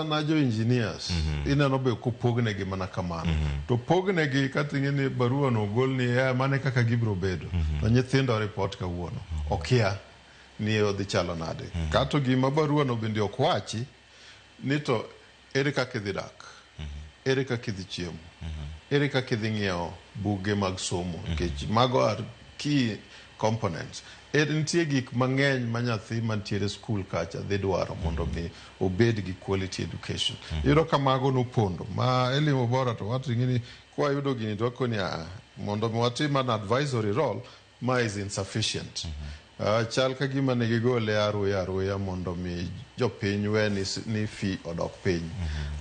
Na jo engineers ineno be kopognegi mana kamano. To pognegi kata ing'e ni barua no ogol ni mane kaka gibiro bedo. To nyithindo report kawuono. Okia ni odhi chalo nade. Kato gima barua no bende ok wachi ni to ere kaka idhi dak. Ere kaka idhi chiemo. Ere kaka idhi ng'iewo buge mag somo. Nikech mago are key components. En nitie gik mang'eny ma nyathi mantiere skul kacha dhi dwaro mondo mi obed gi quality education. Iyudo ka mago nopondo ma Elimu Bora to wacho ni kwayudo gini to wakoni a mondo mi watim an advisory role ma is insufficient. Chal ka gima ne gigole aruya aruya mondo mi jopiny we ni fee odok piny.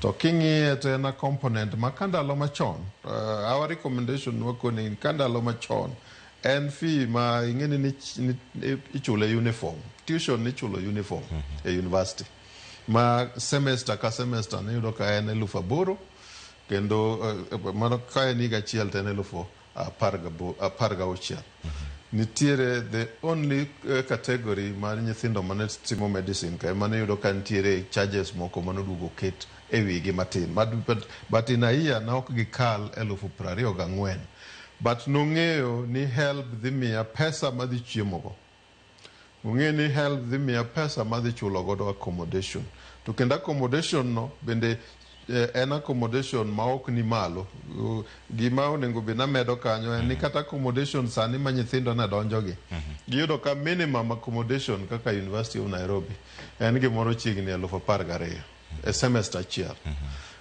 To king'iye to en a component ma ka ndalo machon, our recommendation wakoni ka ndalo machon en fee ma ing'e ni ichule uniform, tuition nichulo uniform e university. Ma semester ka semester niyudo ka en 8,000 kendo mano ka en higa achiel to en 16,000. Nitiere the only category mar nyithindo mane timo medicine ka ema niyudo ka nitiere charges moko manoduogo ket e wigi matin. But in a year ne ok gikal 24,000. But nong'eyo ni HELB dhi miya pesa madhi chiemo go. Ong'eyo ni HELB dhi miya pesa madhi chulo godo accommodation. To kendo accommodation no bende en accommodation ma ok ni malo. Gima onego bed namedo kanyo en ni kata accommodation sani ma nyithindo ne donjogi. Giyudo ka minimum accommodation kaka University of Nairobi en gimoro chiegni 12,000 e semester achiel.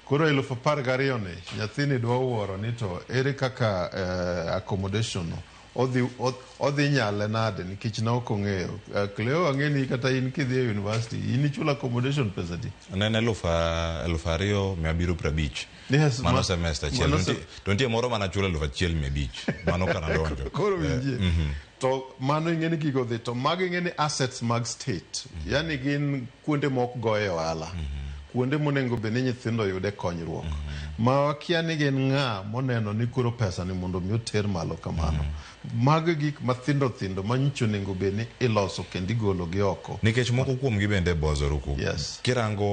Koro 12,000 ni nyathini dwa wuoro ni to ere kaka accommodation no odhi nyale nade nikech ne ok ong'eyo. Cleo ang'e ni kata in kidhi e university in ichulo accommodation pesa di? Ne en 2750. Yes, mano semester achiel. Mano To nitie moro mana chulo 1500. Mano kana donjo. Koro winjie. To mano ing'e ni gigo dhi to mago ing'e ni assets mag state. Yani gin kuonde mok goye ohala. Kuonde monego bed ni nyithindo yude konyruok. Ma wakia ni gin ng'a moneno ni koro pesa ni mondo mi oter malo kamano. Mago gik mathindo thindo ma nyicho onego bed ni iloso kendo igolo gi oko. Nikech moko kuom gi bende bozoruku. Yes. Kirango